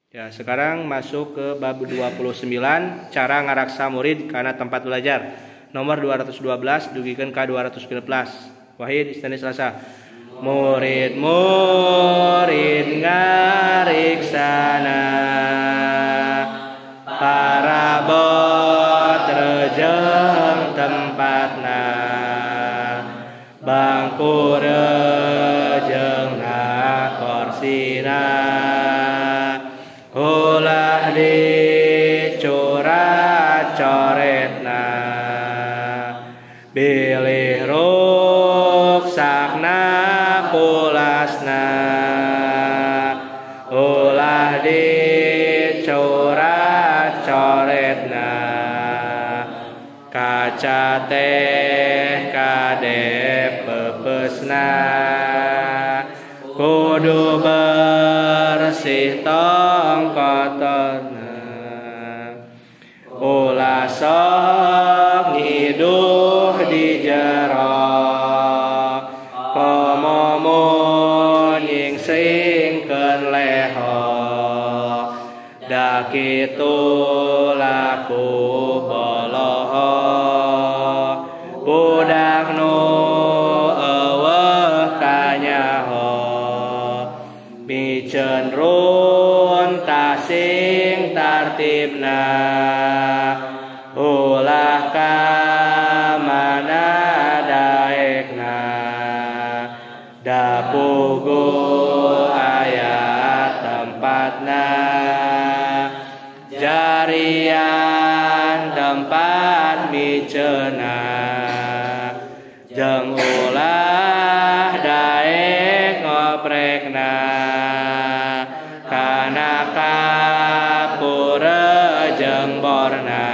Ya, sekarang masuk ke bab 29, cara ngaraksa murid karena tempat belajar. Nomor 212 dugikeun ka 216. Wahid Isnin Selasa. Murid-murid ngariksana parabot rejeng tempatna, bangku rejengna korsina, ulah dicoret-coretna, bilih ruksakna pulasna, ulah dicoret-coretna, kaca teh kade pepesna, kudu bersih tong kotorna, ulah sok ngiduh di jero, komo mun nyingsingkeun leho, da kitu laku boloho, budak nu eueuh kanyaho, miceun runtah sing tartibna, ulah ka mana daekna, da puguh aya tempatna, jarian tempat miceuna, jeung ulah daek ngoprekna, kana kapura jeung borna.